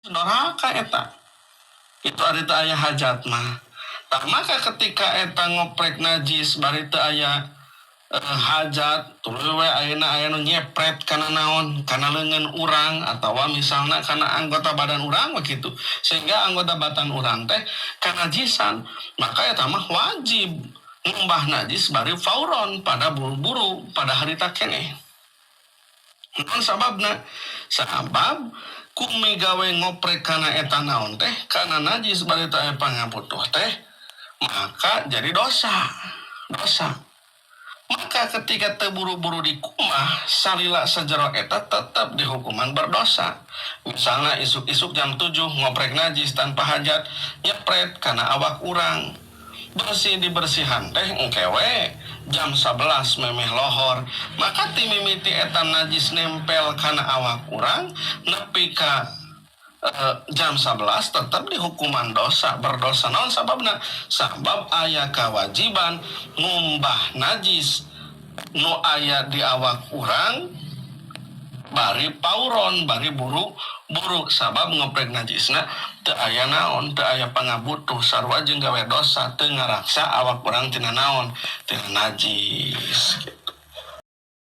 Doraka eta itu ari teu aya hajat mah. Tah, maka ketika eta ngoprek najis bari teu aya hajat, tuluy we ayeuna aya nu nyepret kana naon, kana leungeun urang atawa misalna kana anggota badan urang begitu, sehingga anggota badan urang teh kanajisan, maka eta mah wajib ngumbah najis bari fauron, pada buru-buru, pada harita keneh. Naon sababna? Sabab ku migawe ngoprek kana eta naon teh, kana najis bari teu aya pangabutuh teh, maka jadi dosa, dosa. Maka ketika teu buru-buru dikumbah salila sajero eta tetap dihukuman berdosa. Misalnya isuk-isuk jam 7 ngoprek najis tanpa hajat, nyepret kana awak urang, bersih dibersihan teh engke we jam 11 memeh lohor, maka ti mimiti eta najis nempel kana awak urang nepi ka jam 11 tetap dihukuman dosa, berdosa. Naon sababna? Sabab aya kewajiban ngumbah najis nu aya di awak urang bari fauron, bari buru buru, sabab ngoprek najisna teu aya naon, teu aya pangabutuh, sarua jeung gawe dosa, teu ngaraksa awak urang tina naon, tina najis gitu.